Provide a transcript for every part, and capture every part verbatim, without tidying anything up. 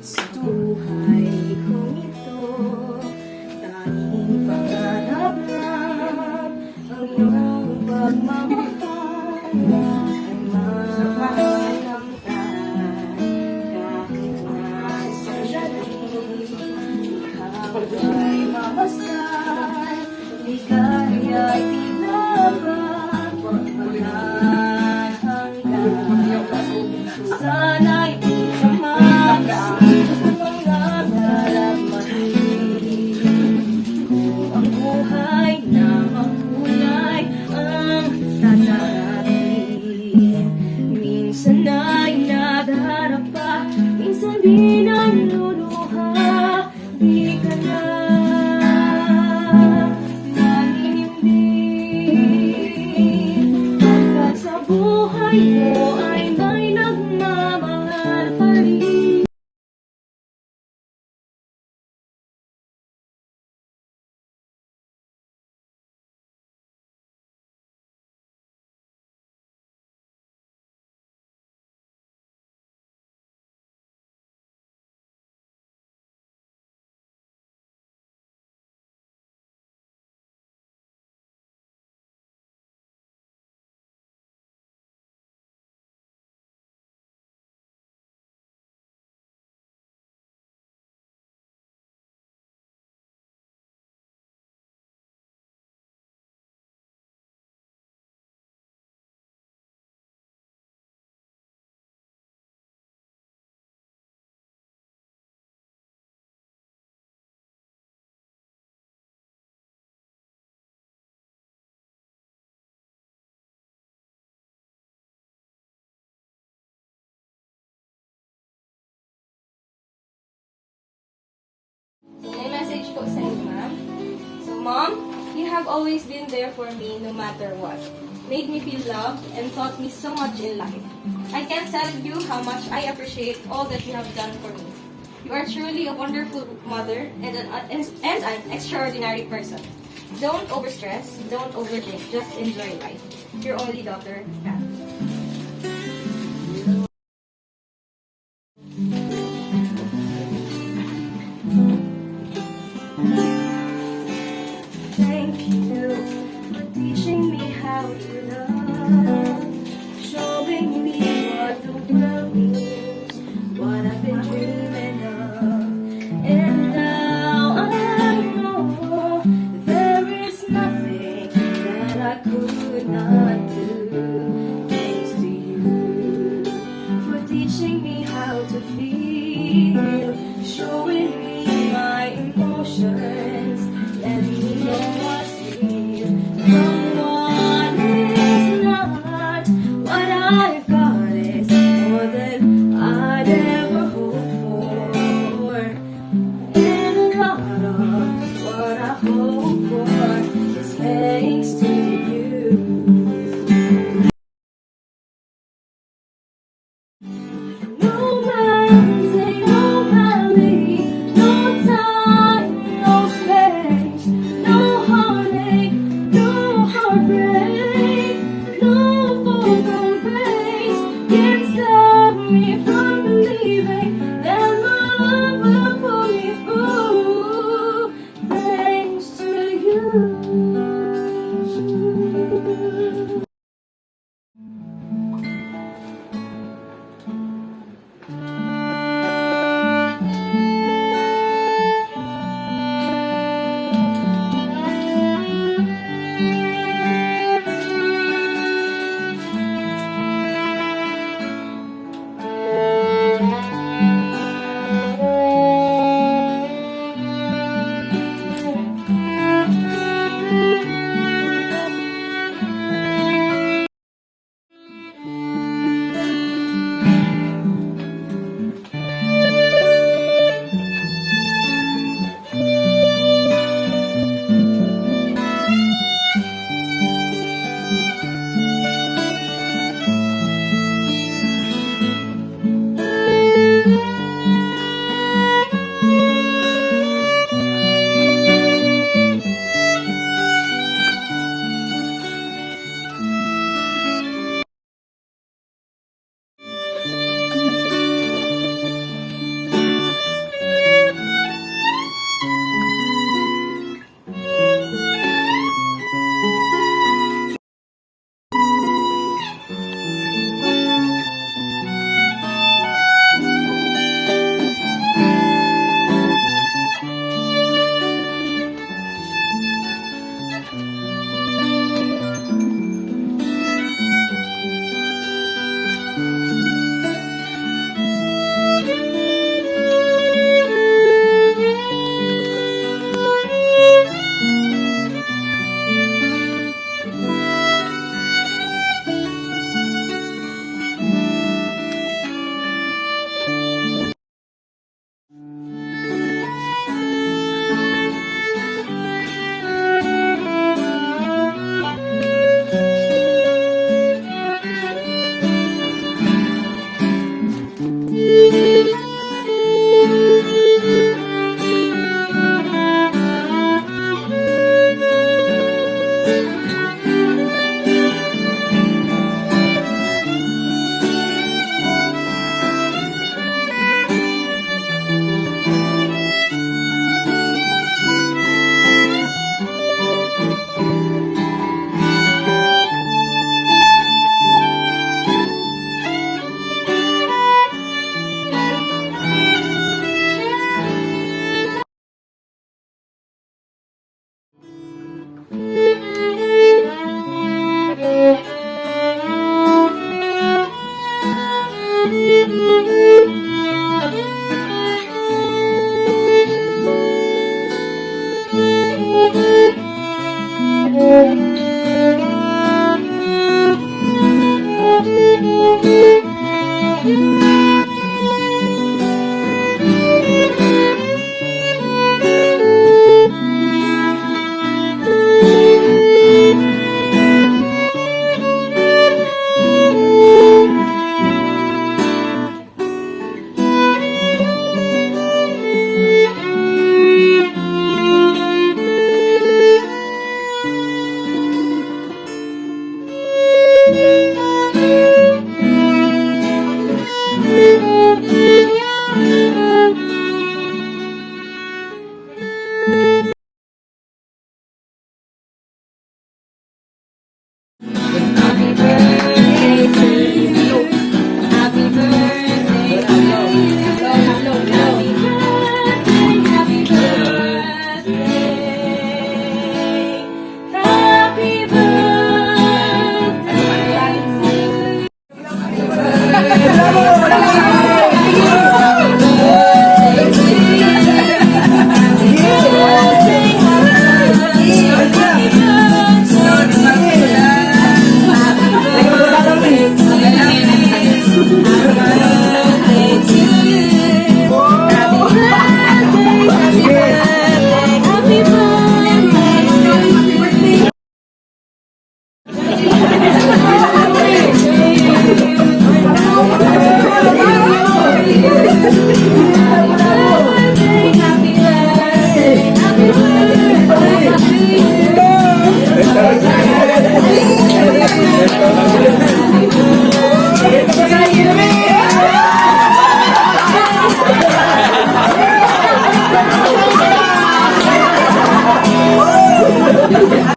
Sa buhay kong ito, tanging pangarap lang ang iyong pagmamahal ay makamtan. Kahit na sa gabi, ikaw ay mamasdan. Ligaya'y tinapat, walang hanggan. Sana'y di ka maisip sa mga daramahin. Kung ang buhay na makulay ang tatarapin, minsan ay nadarapa, minsan di naluluha. Di ka na maninimbit, pagkat sa buhay mo ay may nagmamahal pa rin. So, may message po sa inyo, ma'am. So, Mom, you have always been there for me no matter what. Made me feel loved and taught me so much in life. I can't tell you how much I appreciate all that you have done for me. You are truly a wonderful mother and an, and, and an extraordinary person. Don't overstress, don't overthink, just enjoy life. Your only daughter, Kat. Thank you for teaching me how to love, showing me what the world means, what I've been dreaming of. And now I know there is nothing that I could not do. Thanks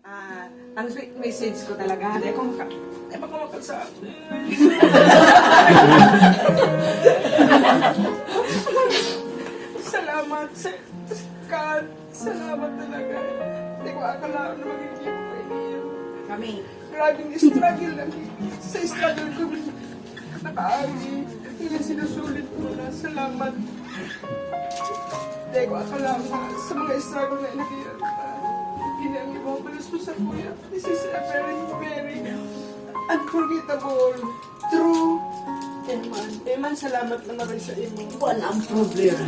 Ah, ang sweet message ko talaga, di ako maka-, di ako makagsa-, salamat sa, sa God. Salamat talaga. Di ko akalain na magiging ko ini. Kami. Grabing struggle lang. Sa struggle ko, nakaagi. Yan sinusulit ko na. Salamat. Di ko akalain na sa mga struggle na inagihan pa. Ini ang ibabalos ko sa kuya. This is a very, very unforgettable. True. Eman. Eman, salamat na maray sa imo. Wala ang problema.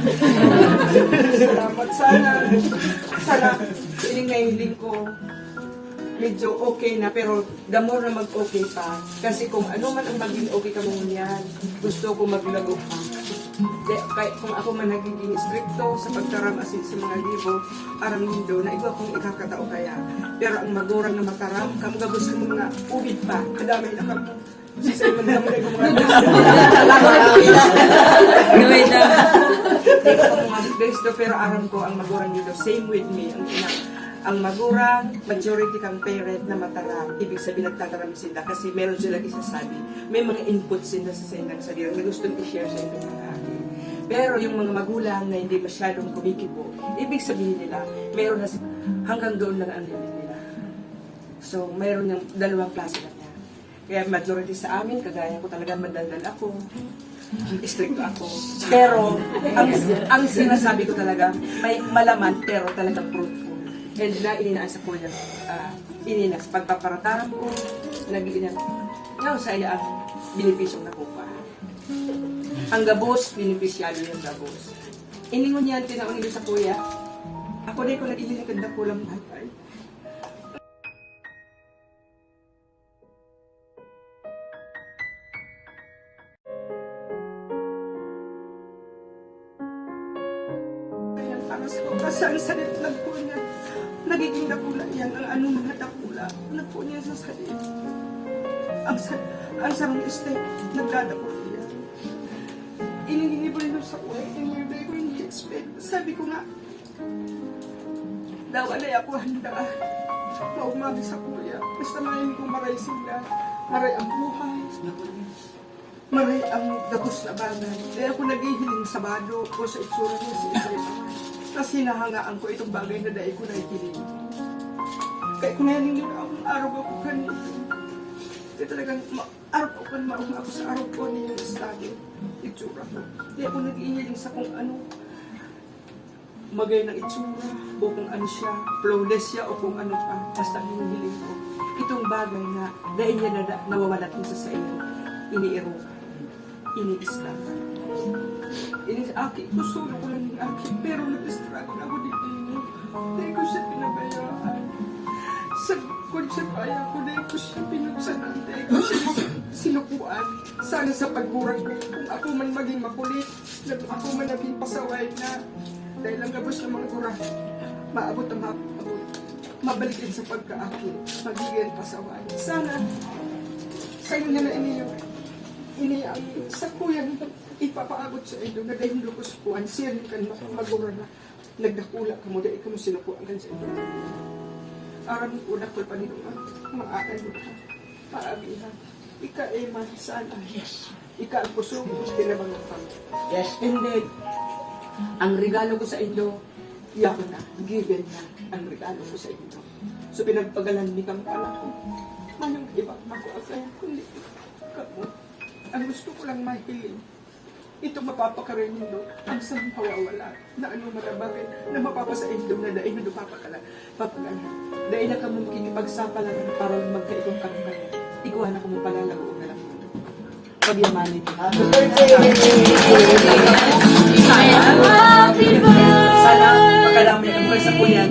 Salamat. Sana, sana, ining nahiling ko, medyo okay na, pero the more na mag-okay pa. Kasi kung ano man ang maging okay ka mo niyan, gusto ko maglago pa. Di, kahit kung ako man nagiging stricto sa pagtaram asin sa mga gibo, aram nindo na igwa kong ikakatao kaya. Pero ang magurang na mataram, kamo gabos kamo mga ubid pa, kadamay na kamo. Sisay man kamo na igwa mga Gawin lang. Di ko mga besto, pero aram ko ang magurang dito, same with me, ang ina. Ang magurang, majority kang parent na mataram, ibig sabihin nagtataram sinda kasi meron silang isasabi. May mga input sinda sa saindang sadiri na gustong i-share sa iba mga aki. Pero yung mga magulang na hindi masyadong kumikibo, ibig sabihin nila, meron na si-, hanggang doon lang ang limit nila. So, meron yung dalawang klase na niya. Kaya majority sa amin, kagaya ko talaga, madaldal ako. Istrikto ako. Pero, ang, ang sinasabi ko talaga, may malaman, pero talagang fruitful. And na, ininaas ako yung, ah, ininas, pagpaparataran ko, nag-iinan. Ngayon, sa iya ang benepisyong nakukuha. Ang gabos, benepisyado yung gabos. Iningon niya, tinaon niya sa kuya. Ako na ko nag-iinig ang dakulang batay. Ayan, para sa, kasi ang sakit lang po niya. Nagiging dakula yan, ang ano, mga dakula. Ano po niya sa sakit. Ang sa, ang sarong state, nagdadakula yan. Ininigibo rin sa kuya, ininigibo ko yung expect. Sabi ko nga, daw, alay ako handa. Maugmagi sa kuya. Basta main ko maray sila. Maray ang buhay. Maray ang gabos na bagay. Kaya ako naghihiling sa bado o sa itsura niya si Israel. Tapos hinahangaan ko itong bagay na dai ko nahihiling. Kaya kung nahiling nila akong araw ako kanina. Kaya talagang ma-, araw ako kan maugma ako sa araw ko niya yung study. Itsura ko. Kaya ako naghihiling sa kung ano. Magay na itsura, o kung ano siya, flawless siya, o kung ano pa, basta ang hinihiling ko. Itong bagay na, dahil niya na, na, nawawalat mo sa sayo, iniiro. Ini isla. Ini aki ko, solo ko lang ning aki, pero nag-struggle ako dito ini. Dai ko siya pinabayaan. Sa kung sa kaya ko, dai ko siya pinagsanan, dai ko siya sinukuan. Sana sa pagburat ko, kung ako man maging makulit, na kung ako man naging pasaway na, dahil ang gabos ng mga gurang, maabot ang maabot. Mabalik din sa pagkaaki, magiging pasaway. Sana, sa inyo na ini, ini ang sakuyang ipapaabot sa inyo na dahil lukos ko ang siring kan ma-, magura na nagdakula kamo, dahil kamo sinukuan kan sa inyo. Aram ko, dakul pa ninyo ang mga akan mo na. Paabihan. Ika, Emma, sana. Yes. Ika, ang puso ko, tinabangan ka mo. Yes. And then, ang regalo ko sa inyo, yaon na, given na ang regalo ko sa inyo. So, pinagpagalan ni kang pala ko. Manong iba, makuha sa'yo, kundi kamo. Ang gusto ko lang mahiling, itong mapapakarindo, ang sa mawawala, na ano man ang bagay, na mapapasaindo na dai na mapapakala, papakala. Dai na kamo makikipagsapalaran para lang magkaibang kami kanya. Ikuha na kamo palalagoon na lang. Pagyamanin ko. Happy birthday! Sana, makadami ang mga sa kuyan.